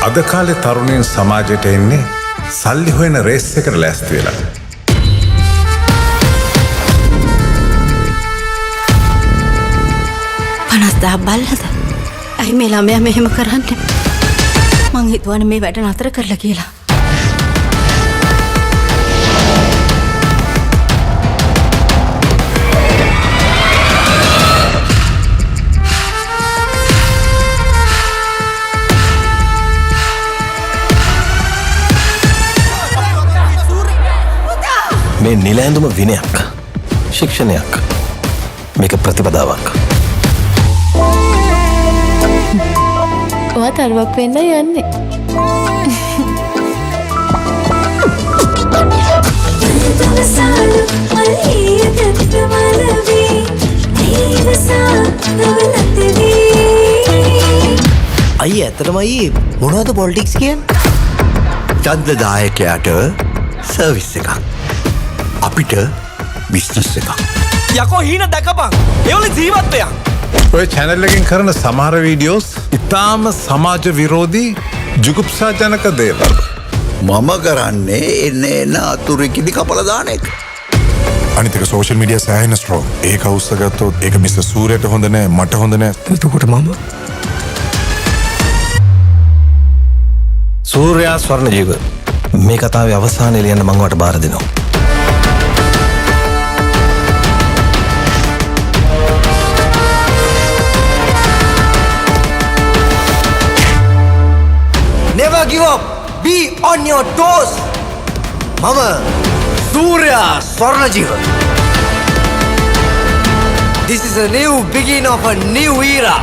අද කාලේ තරුණයන් සමාජයට එන්නේ සල්ලි හොයන රේස් එකට ලෑස්ති වෙලා. 50,000 බල්ලද? ඇයි මේ ළමයා මෙහෙම කරන්නේ? මං හිතුවනේ මේ වැඩ නතර කරලා කියලා. මේ නිල ඇඳුම විනයක්, ශික්ෂණයක්, මේක ප්‍රතිපදාවක්. ඔයා තරුවක් වෙන්න යන්නේ. අයියේ, ඇත්තටම අයියේ, මොනවද පොලිටික්ස් කියන්නේ? ඡන්දදායකයාට සර්විස් එකක්. අපිට බිස්නස් එකක්. යකෝ, හීන දැකපන්. ඒවල ජීවත් වෙයන්. ඔය චැනල් එකෙන් කරන සමහර වීඩියෝස් ඉතාම සමාජ විරෝධී, ජුගුප්සාජනක දේවල්. මම කරන්නේ එන්න එන්න අතුරු කිදි කපලා දාන එක. අනිත් එක සෝෂල් මීඩියා සෑහෙන ස්ට්‍රෝං. ඒක උස්සගත්තොත් ඒක මිස්ටර් සූර්යට හොඳ නෑ, මට හොඳ නෑ. එතකොට මම සූර්යා ස්වර්ණජීව, මේ කතාවේ අවසානය ලියන්න මං ඔයාට බාර දෙනවා. Never give up. Be on your toes. මම සූර්යා ස්වර්ණජීව. This is a new beginning of a new era.